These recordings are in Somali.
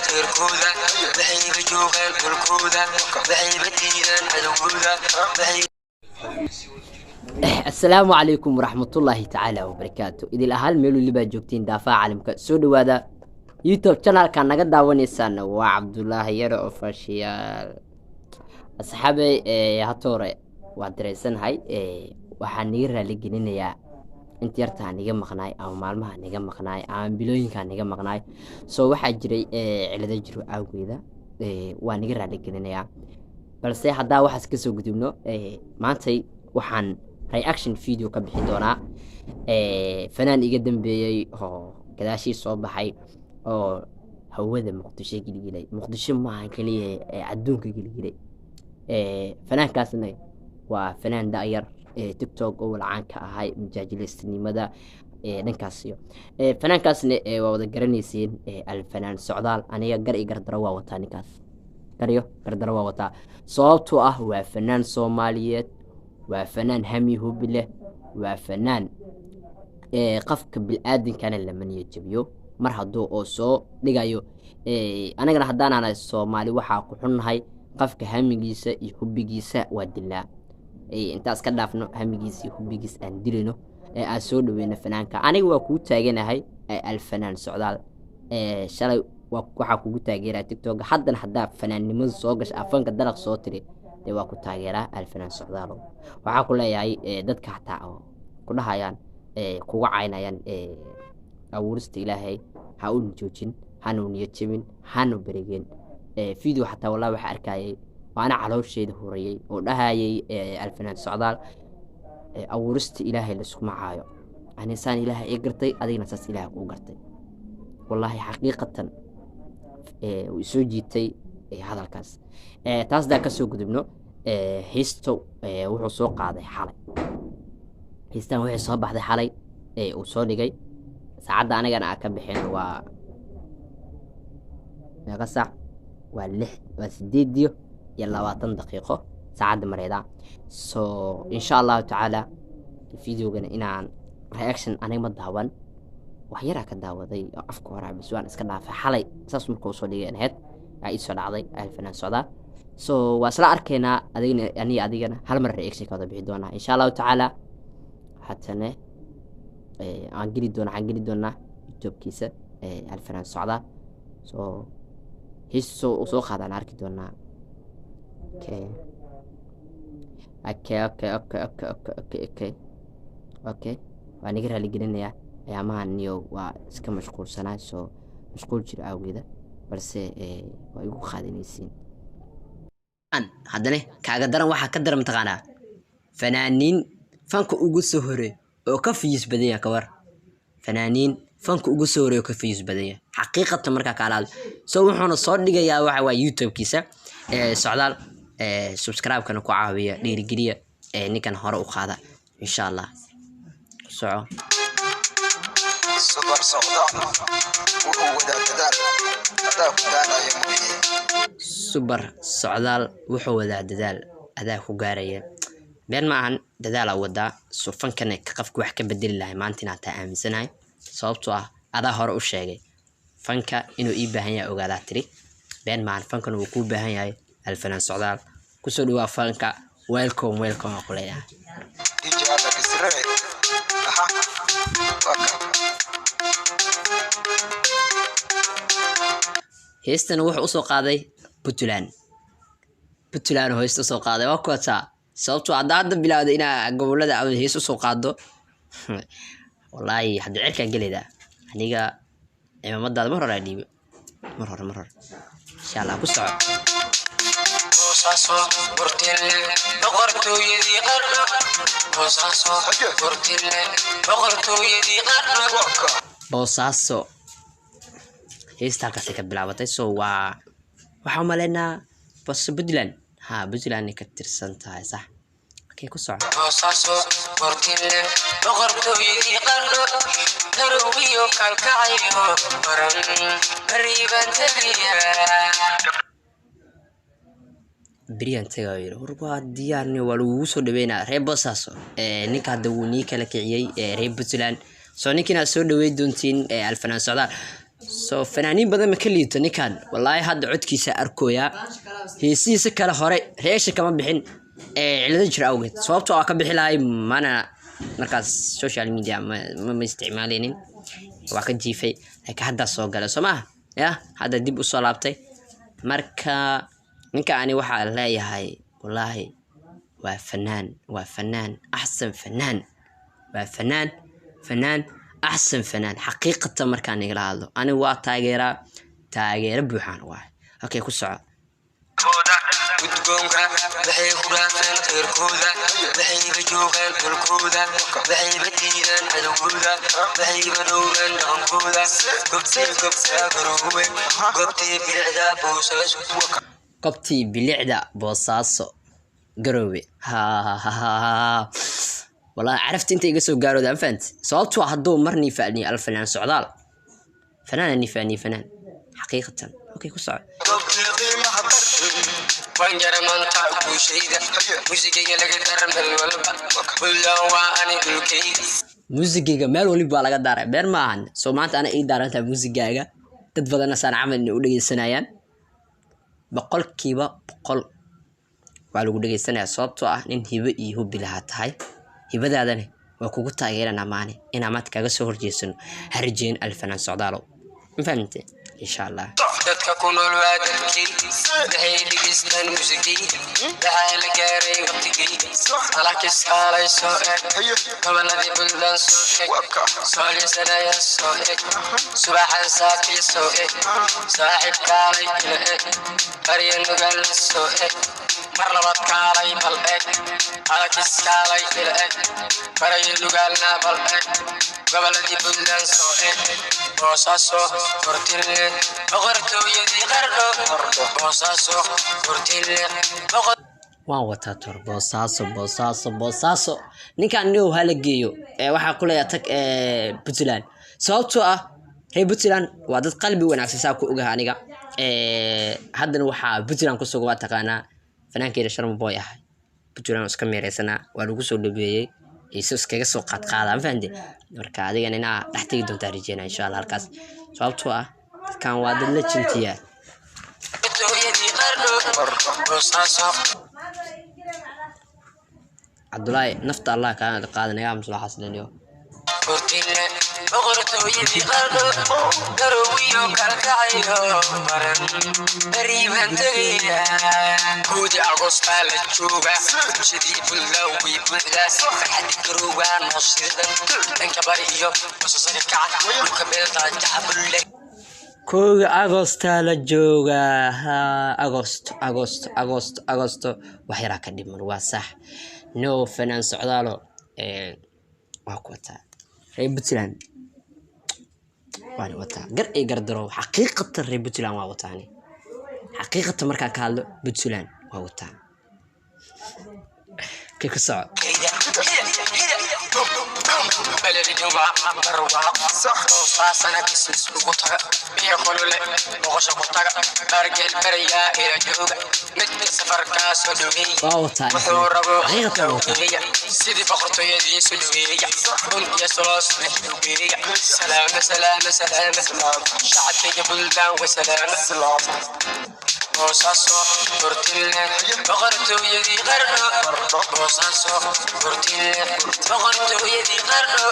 Reerkooda waxayba joogaan dhulkooda, waxayba diidaan cadowgooda, waxay Asalaamu calaykum waraxmatullaahi tacaala wabarakaatu. Idil ahaan meel walibaa joogtiin daafaha caalamka, soo dhawaada. YouTube channelka naga daawanaysaana waa Cabdulaahi Yare Official. Asxaabey, hatoore waa dareysanahay. Waxaan niga raali gelinayaa inta yartaa niga maqnaay ama maalmaha niga maqnaay ama bilooyinkaa niga maqnaay. So waxaa jiray cilado jiro awgeeda, waa niga raali gelinayaa. Balse haddaa waxaas kasoo gudubno, maantay waxaan reaction video ka bixi doonaa fanaan iga dambeeyey oo gadaashii soo baxay oo hawada Muqdisho gilgilay. Muqdisho maahan kaliya, adduunka gilgilay. Fanaankaasna waa fanaan da'yar ee TikTok oo walcaan ka ahay majaajilaystanimada dhankaas iyo fanaankaasna waa wada garanaysiin, Alfanaan Socdaal. Aniga gar iyo gardaro waa wataa ninkaas, garyo gardaro waa wataa, sababtoo ah waa fanaan Soomaaliyeed, waa fanaan hami hubi leh, waa fanaan qofka bil-aadinkana lama niyad jabiyo mar hadduu oo soo dhigayo. Anagana haddaan nahay Soomaali, waxaa ku xunnahay qofka hamigiisa iyo hubigiisa waa dilnaa. Intaas ka dhaafno hamigiisa iyo hubigiisa aan dilayno ee aan soo dhaweyno fanaanka. Aniga waa kuu taaganahay, Alfanaan Socdaal. Shalay waxaa kugu taageeraa TikTok, haddana haddaa fanaannimada soo gasha, afanka dalaq soo tiri, dee waa ku taageeraa. Alfanaan Socdaalo, waxaa ku leeyahay dadka xataa oo ku dhahayaan, kuga caynayaan abuurista Ilaahay, ha una joojin, hana niyad jebin, hana beregeen. Video xataa wallahi waxaa arkayay waana caloosheeda horayay oo dhahayay Alfanaan Socdaal, abuurista Ilaahay layskuma caayo, anisaan Ilaahay ii gartay, adigna saas Ilaahay kuu gartay. Wallaahi xaqiiqatan wuu isoo jiitay hadalkaas. Taas haddaan kasoo gudubno, heesto wuxuu soo qaaday xalay. Heestan waxay soo baxday xalay ee uu soo dhigay. Saacadda anigana aan ka bixin waa meeqa saac? Waa 6, waa 8:20 saacadda mareeda. So insha Allahu tacaala videogana inaan reaction, aniga ma daawan, wax yaraa ka daawaday oo afka horaa bas, waan iska dhaafay. Xalay saas markuu soo dhigay ahayd aa ii soo dhacday Alfanaan Socdaa. So waa isla arkaynaa adigna, aniga adigana hal mar reaction ka wada bixi doonaa insha Allahu tacaala. Haddana aan geli doona, waxaan geli doonaa YouTubekiisa Alfanaan Socdaa. So hees soo soo qaadaan arki doonaa. Okay, waa niga raaligelinayaa ayaamahan niyo, waa iska mashquulsanaa, soo mashquul jiro awgeeda, balse waa igu qaadanaysiin. Haddana kaaga daran, waxaa ka daran mataqaanaa, fanaaniin fanka ugu soo horey oo ka views badan yahay. Kawar fanaaniin fanka ugu soo horey oo ka views badan yahay xaqiiqatan markaa kaala hadlo. So wuxuuna soo dhigayaa waxa waa YouTube-kiisa. Socdaal subscribe-kana ku caawiya, dhiirigeliya, ninkan hore u qaada insha Allah. Soco. Subar Socdaal wuxuu wadaa dadaal, adaa ku gaaraya mooye. Subar Socdaal wuxuu wadaa dadaal, adaa ku gaaraya. Been ma ahan, dadaalaa wadaa. So fankana qofka wax ka bedeli lahay maanta inaa taa aaminsanahay, sababtoo ah adaa hore u sheegay fanka inuu ii baahan yahay, ogaadaa tiri. Been maahan, fankana wuu kuu baahan yahay. Alfanaan Socdaal, kusoo dhawaa fanka. Welcome, welcome aan ku leeyahay. DJ Alex Re. Aha. Waa ka. Heestana wuxuu usoo qaaday Puntland. Puntland oo heesta usoo qaaday waa kuwataa, sababtoo haddaa hadda bilowda inaa gobolada ama hees usoo qaado, wallaahi hadda cirkaa gelaydaa. Aniga cimaamadaada mar hore aa dhiibe, mar hore, mar hore. Insha Allah ku soco. Boosaaso Burtille, boqortooyadii qarno. Boosaaso Burtille, boqortooyadii qarno. Waa ka. Boosaaso, heesta halkaasay ka bilaabatay. So waa waxaa umaleynaa bas Puntland, ha, Puntland ay ka tirsan tahay, sax. Okay, ku soco. Boosaaso Burtille, boqortooyadii qarno. Garowiyo kalkacayo baran bariibaan tegayaa. Beriyaan tagaa yiri, war waa diyaarni, waa lagugu soo dhaweynaa reer Boosaaso. Ninka hadda wuu nii kala kiciyey, reer Puntland. So ninkiina soo dhaweyn doontiin, Alfanaan Socdaal. Soo fanaaniin badan ma ka liito ninkan. Wallaahi hadda codkiisa arkooyaa, heesihiisa kale hore reesha kama bixin ee cilado jira awgeed. Sababtoo ah ka bixi lahay mana markaas social media ma isticmaaleynin, waa ka jiifay, laakiin haddaa soo galay, soo maaha? Ya, hadda dib usoo laabtay. Marka ninka ani waxaa leeyahay, wallaahi waa fanaan, waa fanaan, axsan fanaan, waa fanaan, fanaan, axsan fanaan. Xaqiiqatan markaan igala hadlo, ani waa taageeraa, taageero buuxaan waay. Okay, ku soco. Gudgoonka waxay ku dhaafeen khayrkooda, waxayba joogaan dhulkooda, waxayba diidaan cadowgooda, waxayba dhowraan dhaqankooda. Gobtii gobtaa Garoowe, goobtii bilicda Boosaaso. Gobtii bilicda Boosaaso Garoowe. Ha, wallahi carafta inta iga soo gaarooda, ma fahanti? Sababtoo ah hadduu mar nifaaniyo Alfanaan Socdaal, fanaana nifaaniyo fanaan xaqiiqatan. Okay, ku soco. Goobtii qiimaha Waan jara maanta guushayda, musigayga laga dara meel walba. Buntland waa ani dhulkayga. Muusigayga meel waliba waa laga daaray, beer ma ahan. Soo maanta ana ii daarantaa muusigaaga, dad badanna saan camal inay u dhegeysanayaan, 100% waa lagu dhegeysanayaa, sababtoo ah nin hibo iyo hubi lahaa tahay. Hibadaadani waa kugu taageeranaa maane inaa maanta kaga soo horjeesano ha rajeyn, Alfanaan Socdaalow. Ma fahamte? Insha Allah. Dadka ku nool waa dalkii, waxay dhegeystaan musigay. Waxaa la gaaray waqtigii alakiskaalay. Soo eg goboladii Buntland, soo eg Soolyasanaya, soo eg subaxan saakii, soo eg saaxiib kaalay ila eg barya nugaal, soo eg mar labaad kaalay bal eg alakiskaalay ila eg barya nugaalna bal eg goboladii Buntland, soo eg Boosaaso Burtinle, boqortooyadii Qardho. Boosaaso Burtinle, boqor Waan wataa tor. Boosaaso, Boosaaso, Boosaaso. Ninkan new hala geeyo ee waxaa ku leeyahay tag ee Puntland, sababtoo ah reer Puntland waa dad qalbi wanaagsan, saa ku ogaha aniga. Haddana waxaa Puntland ku sugan, waa taqaanaa, fanaankeeda Sharma Boy ah. Puntland oo iska meereysanaa waa lagu soo dhaweeyey, iso iskaga soo qaadqaada, ma fahamte? Marka adigana inaa dhex tegi doontaa rajeynaa, insha Allah, halkaas, sababtoo ah dadkan waa dad la jintiya. Boqortooyadii Qardho, Boosaaso. Cabdulaahi, nafta Allah kaa qaada, naga aamus waxaas dhaniyo. Burtinle, boqortooyadii Qardho, Garowiyo kalkacayo baran beriibaan tegayaa. Guudi Agostaa la jooga, bulshadii Buntland way buuxdaa, farxadii Garowgaa noo shirdan, dhanka bari iyo basasari kaca dhulka beelqaajaxa bulle. 1-ga Agostaa la joogaa. Ha, Agosto, Agosto, Agosto, Agosto, wax yaraa ka dhiman, waa sax. No, fanaan Socdaalo waa ku wataa. Reer Puntland waan wataa, gar iyo gardaro. Xaqiiqatan reer Puntland waa wataani. Xaqiiqatan markaan ka hadlo, Puntland waa wataa. Kay, ku soco. Belediga barwaaqo, Boosaasana bismis ugu taga, biyo kulule boqosha ku taga, bargeel barayaa ila jooga, mid mid safarkaa soo dhaweeya. Waa wataa. Wuxuu rabo Xaqiiqatan waa wataa. Dhaweeya sidii boqortooyadii soo dhaweeya, bun iyo soloos leh dhaweeya. Salaama, salaama, salaama shacabkayga Buntland wa salaama. Boosaaso Burtinle, boqortooyadii Qardho. Boosaaso Burtinle, boqortooyadii Qardho.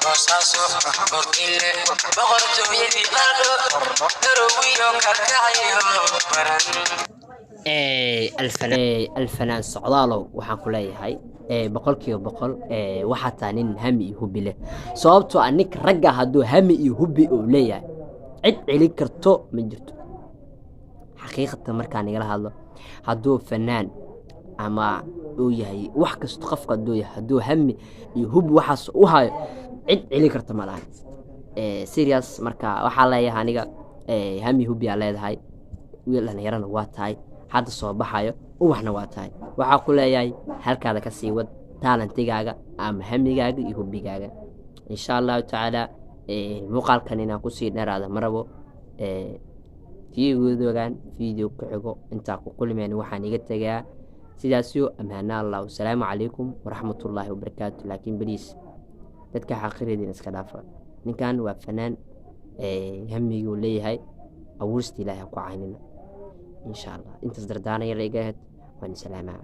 Boosaaso Burtinle, boqortooyadii Qardho, Garowiyo kalkacayo baran. Alfanaan Socdaalow, waxaan ku leeyahay 100% waxaa taa nin hami iyo hubi leh, sababtoo ah ninka ragga hadduu hami iyo hubi uu leeyahay, cid celin karto ma jirto. Xaqiiqatan markaan igala hadlo, hadduu fanaan ama uu yahay wax kasta, qofka hadduu yahay, hadduu hami iyo hubi waxaas u hayo, cid celin karta ma lahan. Serious, marka waxaa leeyahay aniga hami hubi aa leedahay, wiil dhalinyarana waa tahay, hadda soo baxayo, ubaxna waa tahay. Waxaa ku leeyahay halkaada ka sii wad talent-igaaga ama hamigaaga iyo hubigaaga, insha Allahu tacaala. Muuqaalkan inaan kusii dheeraada ma rabo. Fiigodogan video ku xigo intaa ku kulmeen, waxaan iga tegaa sidaasyo, ammaana Allah. Wasalaamu calaykum waraxmatullaahi wabarakaatu. Laakiin beliis, dadka xaqiradin iska dhaafa. Ninkan waa fanaan. Hamiguu leeyahay abuurista Ilaahay ha ku caynina, insha Allah. Intaas dardaana yar iga ahayd. Waan salaamaa.